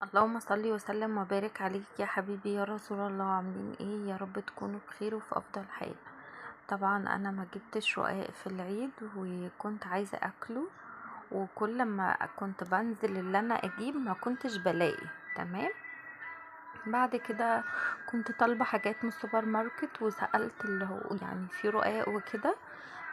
اللهم صل وسلم وبارك عليك يا حبيبي يا رسول الله. عاملين ايه؟ يا رب تكونوا بخير وفي افضل حال. طبعا انا ما جبتش رقاق في العيد وكنت عايزه اكله، وكل ما كنت بنزل اللي انا اجيب ما كنتش بلاقي. تمام. بعد كده كنت طالبه حاجات من السوبر ماركت وسالت اللي هو يعني في رقاق وكده.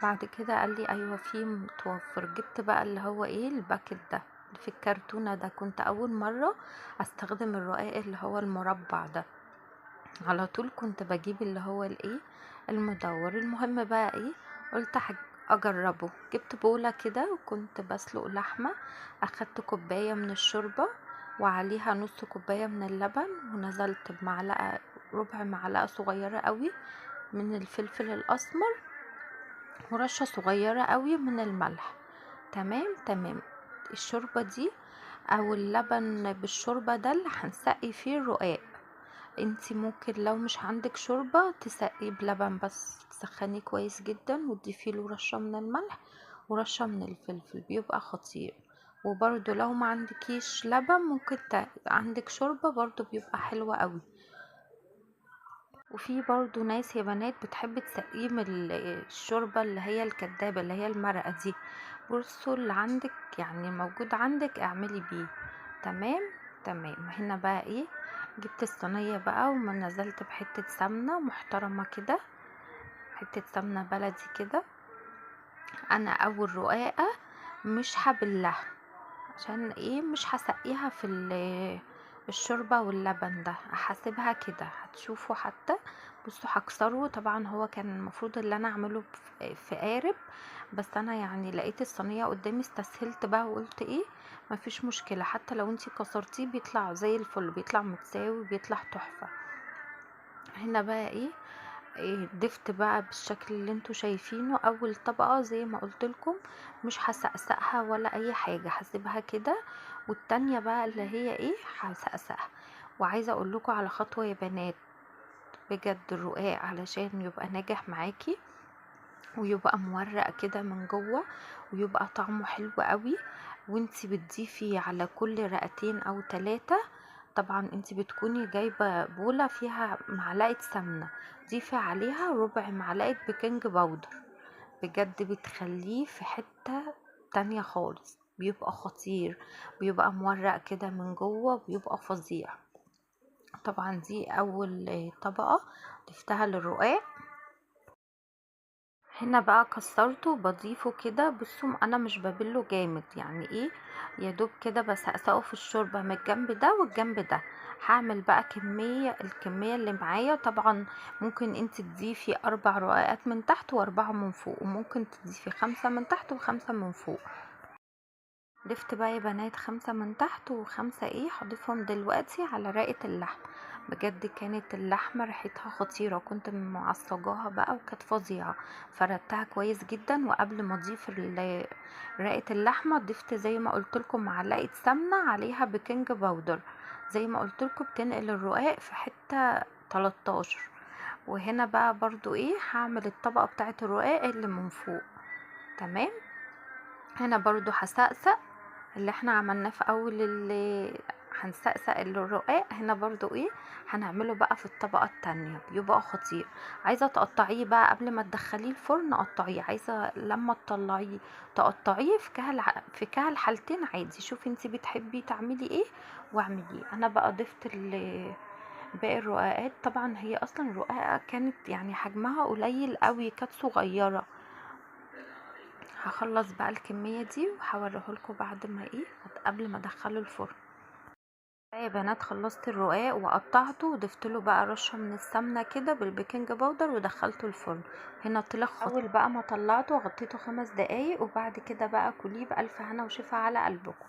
بعد كده قال لي ايوه في متوفر. جبت بقى اللي هو ايه ال packet ده في الكرتونه ده. كنت اول مرة استخدم الرقاق اللي هو المربع ده، على طول كنت بجيب اللي هو الايه المدور. المهم بقى ايه، قلت اجربه. جبت بوله كده وكنت بسلق لحمه، اخدت كوباية من الشوربة وعليها نص كوباية من اللبن، ونزلت بمعلقه ربع معلقه صغيرة قوي من الفلفل الاسمر ورشه صغيرة قوي من الملح. تمام تمام. الشوربة دي او اللبن بالشوربه ده اللي هنسقي فيه الرقاق. انتي ممكن لو مش عندك شوربة تسقيه بلبن بس، تسخنيه كويس جدا وتضيفي له رشه من الملح ورشه من الفلفل، بيبقى خطير. وبرده لو ما عندكيش لبن ممكن عندك شوربة برده بيبقى حلو قوي. وفي برضو ناس يا بنات بتحب تسقيه من الشوربة اللي هي الكدابه اللي هي المرقه دي. بصوا اللي عندك يعني موجود عندك اعملي بيه. تمام تمام. هنا بقى ايه، جبت الصينية بقى ونزلت بحته سمنه محترمه كده، حتة سمنه بلدي كده. انا اول رقاقه مش هبلها عشان ايه، مش هسقيها في الشوربة واللبن ده، هسيبها كده. هتشوفوا حتى بصوا هكسره. طبعا هو كان المفروض اللي انا اعمله في قارب، بس انا يعني لقيت الصينية قدامي استسهلت بقى وقلت ايه مفيش مشكلة، حتى لو انتي كسرتيه بيطلع زي الفل، بيطلع متساوي، بيطلع تحفة. هنا بقى ايه، ضفت بقى بالشكل اللي انتوا شايفينه. اول طبقه زي ما قلت لكم مش هسقسقها ولا اي حاجة، هسيبها كده. والتانية بقى اللي هي ايه هسقسقها. وعايزه اقول لكم على خطوة يا بنات بجد، الرقاق علشان يبقى ناجح معاكي ويبقى مورق كده من جوه ويبقى طعمه حلو قوي، وانتي بتضيفي على كل رقتين او 3، طبعا انتي بتكوني جايبه بوله فيها معلقه سمنه، ضيفي عليها ربع معلقه baking powder، بجد بتخليه في حتة تانية خالص، بيبقى خطير، بيبقى مورق كده من جوه، بيبقى فظيع. طبعا دي اول طبقه ضفتها للرقاق. هنا بقى كسرته بضيفه كده. بصوا انا مش ببله جامد، يعني ايه يا دوب كده بسقسقه في الشوربة من الجنب ده والجنب ده. هعمل بقى الكمية اللي معايا. طبعا ممكن انت تضيفي 4 رقاقات من تحت و4 من فوق، وممكن تضيفي 5 من تحت و5 من فوق. ضفت بقى يا بنات 5 من تحت و5 ايه هضيفهم دلوقتي على رقه اللحم. بجد كانت اللحمة ريحتها خطيرة، كنت معصجاها بقى وكانت فظيعة، فردتها كويس جدا. وقبل ما اضيف رقه اللحمة ضفت زي ما قلت لكم معلقه سمنه عليها baking powder، زي ما قلت لكم بتنقل الرقاق في حتة 13. وهنا بقى برضو ايه هعمل الطبقة بتاعه الرقاق اللي من فوق. تمام. هنا برضو هسقسق اللي احنا عملناه في اول اللي هنسقسق الرقاق، هنا برضو ايه هنعمله بقى في الطبقة التانية، بيبقى خطير. عايزة تقطعيه بقى قبل ما تدخليه الفرن قطعية، عايزة لما تطلعيه تقطعيه في كهل الحالتين عادي. شوفي انتي بتحبي تعملي ايه واعمليه. انا بقى ضفت باقي الرقاقات. طبعا هي اصلا الرقاقة كانت يعني حجمها قليل قوي، كانت صغيرة. هخلص بقى الكمية دي وهوريهولكوا بعد ما ايه قبل ما ادخله الفرن. يا بنات خلصت الرقاق وقطعته وضفت له بقى رشه من السمنة كده بال baking powder ودخلته الفرن. هنا طلع خطير. اول بقى ما طلعته وغطيته 5 دقايق، وبعد كده بقى كليه بالف هنا وشفا على قلبكم.